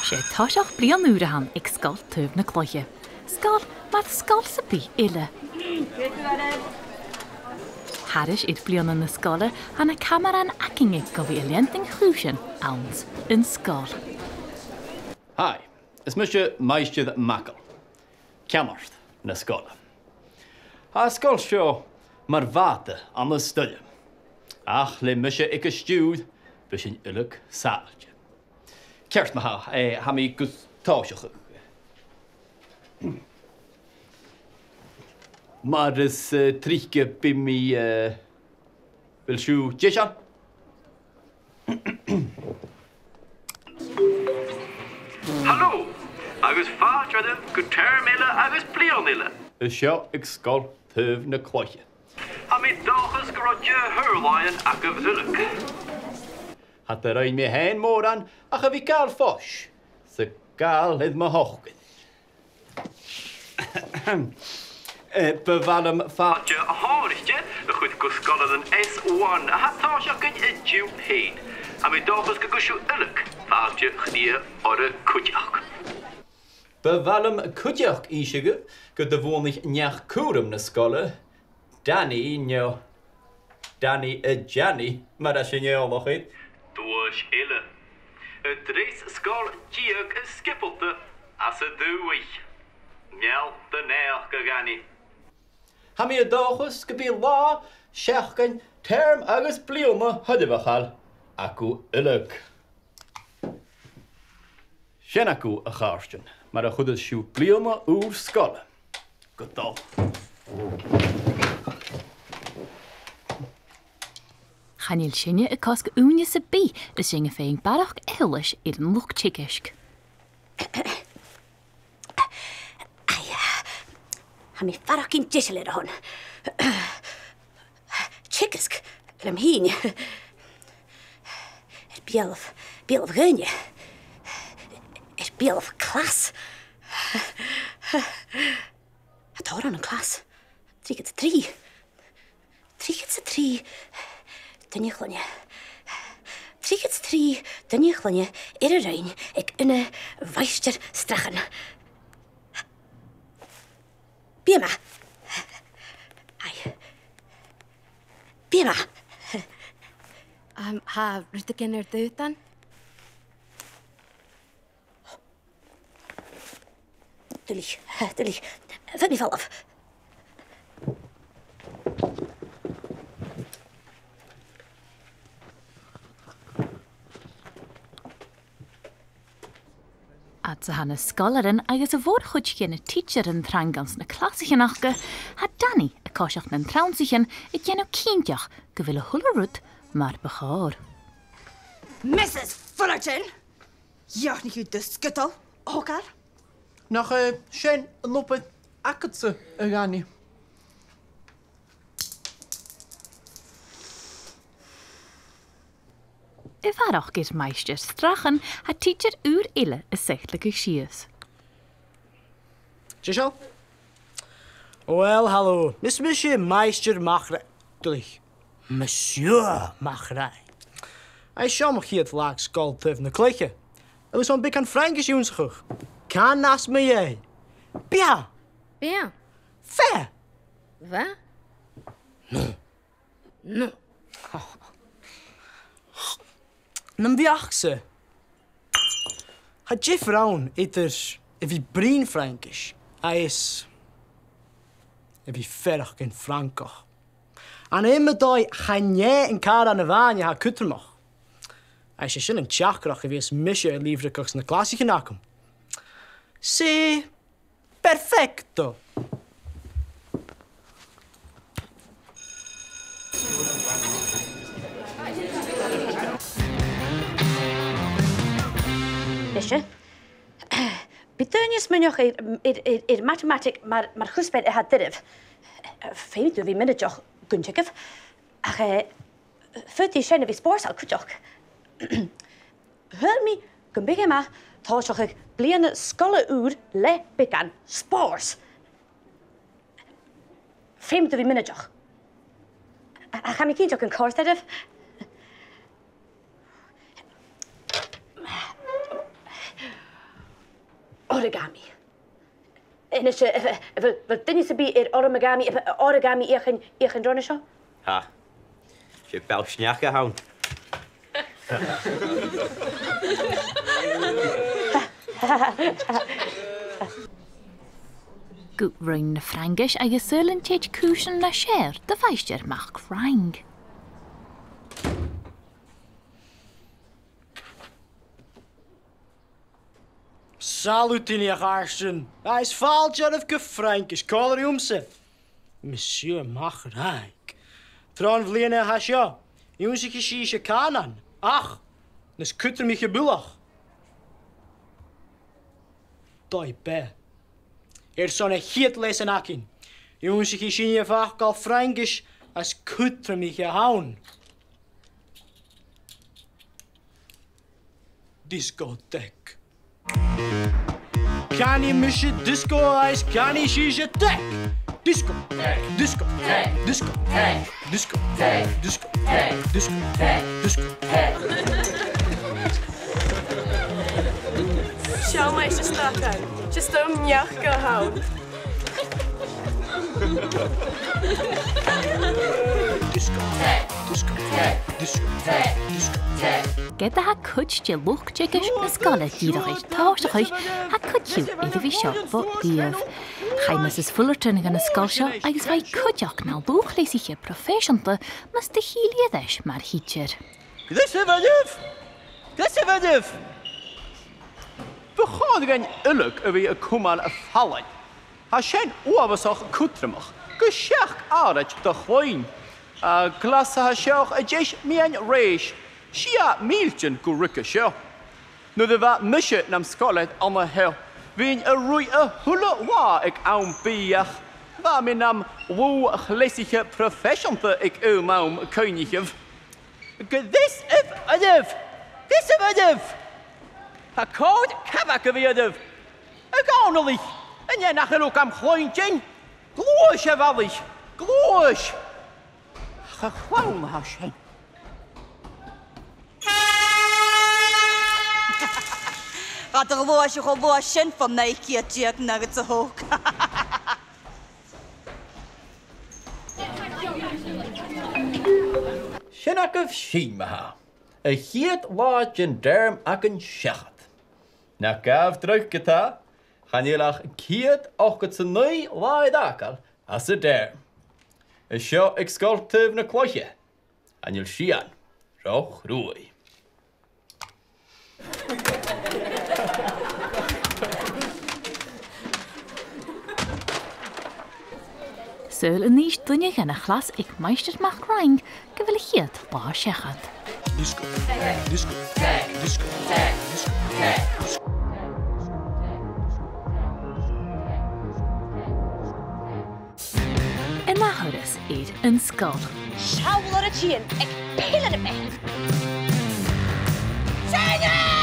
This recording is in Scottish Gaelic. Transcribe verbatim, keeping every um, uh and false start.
'S e toiseach bliadhna ùr a th' ann aig Sgoil Taobh na Cloiche. Sgoil mar sgoil sam bith eile. Thairis air bliadhna na sgoile, tha na camarathan againne gu bhith a' leantainn chùisean anns an sgoil. Hi, is mise Maighstir MacColl, ceannard na sgoile. Tha an sgoil seo mar bhàta ann an stoirm, ach le mise aig an stiùir, bidh sinn uileag sàbhailte. Ceart ma-thà, eh, tha mi gus tòiseachadh. Mar as, eh, trice bidh mi, eh, a bheil sibh deiseil? Halò, agus fàilte oirbh gu teirm eile agus bliadhna eile. Seo aig Sgoil Taobh na Cloiche. Tha mi an dòchas gun robh deagh shùrlaighean agaibh uileag. Cha do rinn mi fhèin mòran ach a bhith a' gabhail fois 's a' gabhail air mo shocair. Eh, bu mhath leam fàilte shònraichte a chur gu sgoilearan S one a tha a' tòiseachadh an-diugh fhèin. Tha mi an dòchas gun cuir sibh uileag fàilte chridhe orra cuideachd. Bu mhath leam cuideachd innse dhuibh gun do bhuannaich neach-cùraim na sgoile, Danny, no Danny a' Janny, mar a tha sinn eòlach air. Duais eile. An treas sgoil deug as sgiobalta anns an dùthaich. Meal do naidheachd, a Dhanny. Tha mi an dòchas gum bi latha, seachdain, teirm agus bliadhna thoirbheachail agaibh uileag. Sin agaibh, a chàirdean, mar a chuireas sibh bliadhna ùr sgoile gu dol. Chan eil sinne a' cosg ùine sam bith is sinn a' faighinn barrachd eòlais air an luchd-teagaisg. Aidh, tha mi a' faireachdainn deiseil air a shon. Teagasg leam fhìn. Air beulaibh, beulaibh dhaoine. Air beulaibh clas. Tha tòrr ann an clas. Trithead 's a trì. Trithead 's a trì duine a' chloinne. Trithead 's a trì duine a' chloinne air an roinn aig aon mhaighstir stràchan. Bidh e math. Aidh. Bidh e math. Um, tha rudeigin air d' aodann? Duilich, duilich. Feumaidh mi falbh. Fhad 's a tha na sgoilearan agus a' mhòr-chuid de na tidsearan trang anns na clasaichean aca, tha Danny a' coiseachd nan trannsa-san a' dèanamh cinnteach gu bheil a h-uile rud mar bu chòir. Missus Fullerton! Dhìochuimhnich thu do sgudal, a thogail? Nach, eh, sin an obair agadsa, a Dhanny? A bharrachd air Maighstir Strachan, tha tidsear ùr eile a' seasamh sìos. Deiseil? Uill, halò. Is mise Maighstir Mac Ra-, duilich. Monsieur MacRath. Tha e seo mo chiad latha aig Sgoil Taobh na Cloiche. Agus tha mi airson beagan Fraingis ionnsachadh. Can as mou-, eh. Bien. Bien. Fait. Va? Non. Non. Nam bheachd-sa, tha diofar ann eadar a bhith a' bruidhinn Fraingis agus a bhith a' faireachdainn Francach. Ann am mo dhòigh, chan e an càran a-mhàin a tha cudromach. Agus 's e sin an teachdaireachd a bhios mise a' lìbhrigeadh sna clasaichean agam. C'est perfecto! Nise, bidh daoine a' smaoineachadh air, air, air, air matamataig mar, mar chuspair a tha doirbh. Feumaidh tu a bhith mionaideach gun teagamh. Ach, eh, faodaidh sin a bhith spòrsail cuideachd. Shaoil mi gum biodh e math tòiseachadh bliadhna sgoile ùr le beagan spòrs. Feumaidh tu a bhith mionaideach. A, a, tha mi cinnteach gun còrd e ribh. origami. A-nis, a, a, a bheil, a bheil duine sam bith air origami, a, a, origami fheuchainn, fheuchainn roimhe seo? Tha. 'S e beul-sneachda a th' ann. Gu Roinn na Fraingis agus saoil an tèid cùisean nas fheàrr do Mhaighstir MacFhraing. Salut, a chàirdean. Is fàilte oirbh gu Fraingis, is còmhla riumsa, Monsieur MacFhraing. Tron bhliadhna a tha seo, ionnsaichidh sibhse cànan, ach nas cudromaiche buileach, dòigh-beatha. Airson a' chiad leasan againn, ionnsaichidh sinne am facal Fraingis as cudromaiche a th' ann. Discothèque. Canaidh mise disco is canaidh sibhse tèque. Disco, disco, disco, disco, disco, disco, disco, disco, disco. Seo Maighstir Snagan. 'S e stuth neach a th' ann. Disco, disco, disco, disco, disco. Ged a tha cuid de luchd-teagaisg na sgoile dìreach air tòiseachadh, tha cuid dhiubh air a bhith seo bho riamh. Chaidh Mrs Fullerton dhan an sgoil seo agus bha i cuideachd na lùth-chleasaiche proifeiseanta mus do thill i air ais mar thidsear. Greasaibh oirbh! Greasaibh oirbh! Bu chòir dhuinn uile a bhith a' cumail fallain. Tha sin uabhasach cudromach gu seachd àraid do chloinn. A' chlas a tha seo a' deas-meadhan-rèis, sia mìltean gu ruige seo. Nuair a bha mise nam sgoilear an-seo, bhithinn a' ruith a h-uile là aig àm bìdh. Bha mi nam lùth-chleasaiche proifeiseanta aig aon àm, cuimhnichibh. Greasaibh oirbh! Greasaibh oirbh! Tha còir cabhag a bhith oirbh. A dh'Dòmhnallaich, an e nach eil thu gam chluinntinn? Gluais, a bhalaich, gluais! Ach a' chlann a tha sin. Cha do ghluais thu cho luath sin fo naoi ceud deug nuggets a thog. Sin agaibh sinn ma-thà. A' chiad latha den therm againn seachad. Na gabh dragh ge-tà, chan eil ach ceud ochdad 's a naoi latha air fhàgail anns an therm. Is seo aig Sgoil Taobh na Cloiche. Chan eil sìon ro chruaidh. Saoil an innis duine dhan a' chlas aig Maighstir MacFhraing gu bheil a' chiad latha seachad. Disco, disco, disco, disco, disco. An ath thuras air an sgoil. Seall air a' tighinn aig pillear a' bheatha. Seinneadh!